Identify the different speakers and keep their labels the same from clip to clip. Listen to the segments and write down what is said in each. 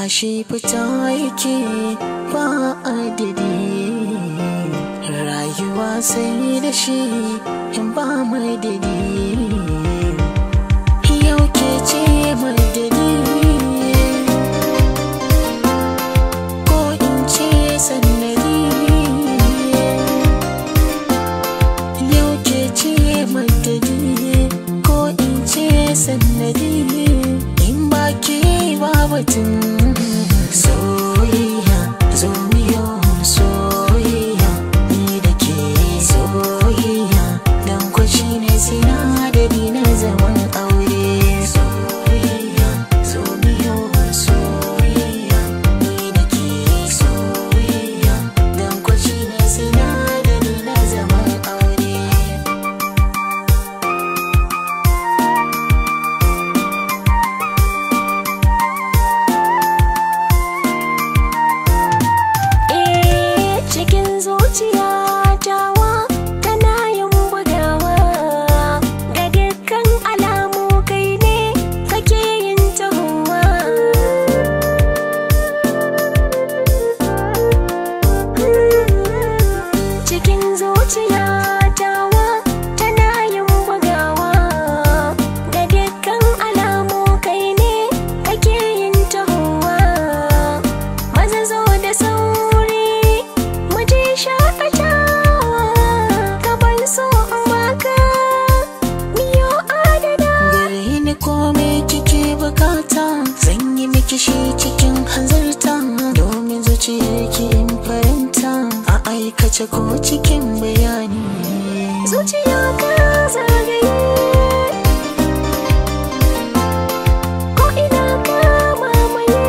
Speaker 1: Numfashi fita yake ba adadi, rayuwa sai da shi in ba madadi. Yau ke ce madadi, ko in ce sannadi. Yau ke ce madadi, ko in ce sannadi. In ba ke ba batun soyayya, zo miyo soyayya, ni da ke soyayya, dan kwashi ne sinadari na zaman aure. Soyayya, zo miyo soyayya, ni da ke soyayya, dan kwashi ne sinadari na zaman aure.
Speaker 2: Cikin zuciya tawa tana yin bugawa, ga dukkan alamu kai ne kake yin tahowa. Cikin zuciya tawa tana yin bugawa, ga dukkan alamu kai ne kake yin tahowa. Maza zo da sauri mu je shakatawa, ka ban so in baka miyo adana.
Speaker 1: Gare ni kome kike bukata, zan yi miki shi cikin hanzarta, domin zuciyarki in faranta, a aikace ko cikin bayani.
Speaker 2: Zuciya ka zagaye, ko ina ka mamaye.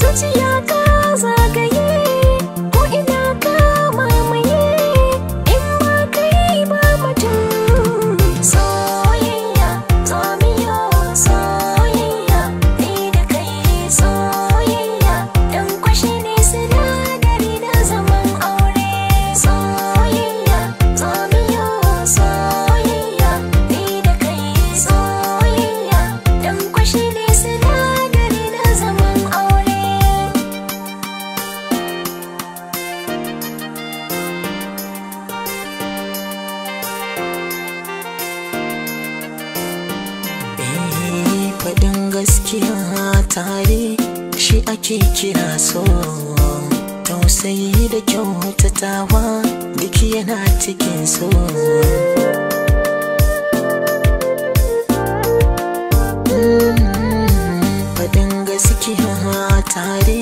Speaker 2: Zuciya ka zagaye, ko ina ka mamaye. In ba kai ba mutum, soyayya zo miyo soyayya, ni da kai soyayya, dan kwashi ne sinadari na zaman aure. Soyayya zo miyo soyayya, ni da kai soyayya, dan kwashi ne sinadari na zaman aure.
Speaker 1: Eh, faɗin gaskiya tare shi ake kira so, tausayi da kyautatawa duk yana cikin so. Faɗin gaskiya tare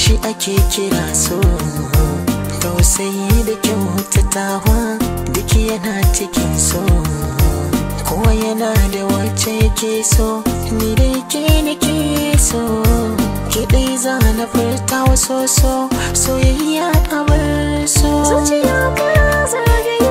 Speaker 1: shi ake kira so, tausayi da kyautatawa duk yana cikin so. Kowa yana da wacce yake so, ni dai ke nake so. Ke dai za na furta wa so so, soyayya abar so.
Speaker 2: Zuciya ka zagaye.